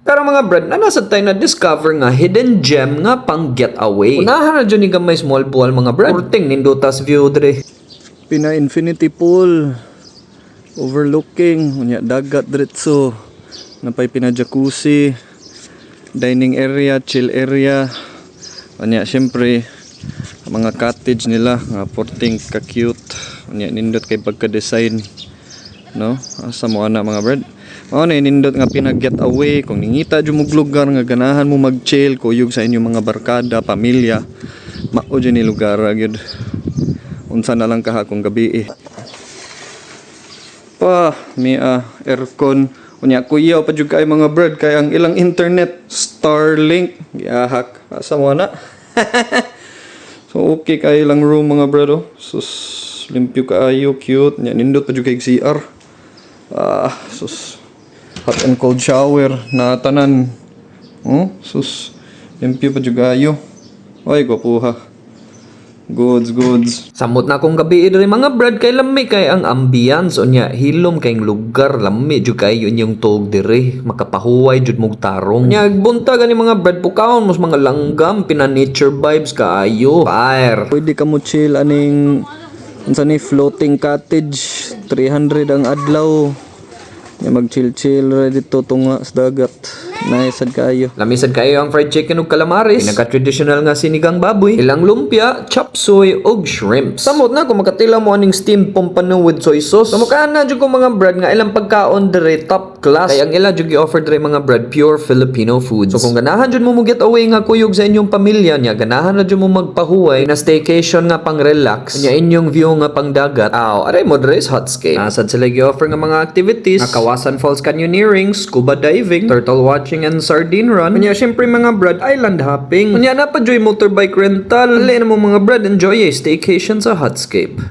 Pero mga brad, naa sad tay na-discover nga hidden gem nga pang getaway. Unahan na dyan ni gamay small bual, mga brad. Kurting nindutas view dre. Pina infinity pool overlooking unya dagat diretso, napay pina jacuzzi, dining area, chill area. Unya syempre ang mga cottage nila nga porting ka cute. Unya nindot kay pagka design, no? Asa mo ana, mga brad? Mao na nindot nga pina get away kung ningita jud mo lugar nga ganahan mo mag-chill kuyog sa inyong mga barkada, pamilya. Mao jud ni lugar gyud. Unsa na lang kaha kung gabi eh. Pa, may aircon. Unya kuyaw pa jud kay, mga brad, kay ang ilang internet Starlink giahak. Asa mo na? So okay kay ilang room, mga brad, oh. Sus, limpyo kaayo, cute. Nya nindot pa jud kay CR. Ah, sus. Hot and cold shower na tanan. Oh, sus. Limpyo pa jud kaayo. Ay, gwapuha. Goods, goods. Samot na akong gabi diri, mga brad, kay lami kay ang ambience. Unya hilom kay lugar, lami jud kay inyong tuog diri, makapahuway jud mog tarong. Unya buntag ani, mga brad, pukawon mos mga langgam, pina nature vibes kaayo. Fire. Pwede ka mo chill aning unsa ni floating cottage, 300 ang adlaw. Ya mag chill chill ra dito tunga sa dagat. Nice sad kaayo. Lami sad kayo ang fried chicken ug calamares, pinaka traditional nga sinigang baboy, ilang lumpia, chop suey ug shrimps. Samot na kung makatila mo aning steamed pompano with soy sauce. Kamukaan na jud ko, mga brad, nga ilang pagkaon dire top class. Kay ang ila jud gi-offer dire, mga brad, pure Filipino foods. So kung ganahan jud mo mo get away nga kuyog sa inyong pamilya nya, ganahan na jud mo magpahuway na staycation nga pang relax, nya inyong view nga pang dagat, aw, aray mo dire sa Hutscape. Naa sad sila gi-offer nga mga activities, nga Kawasan Falls canyoneering, scuba diving, turtle watching and sardine run. Unya syempre, mga brad, island hopping. Unya naa pa juy motorbike rental. Dali na mo, mga brad, enjoy a staycation sa Hutscape.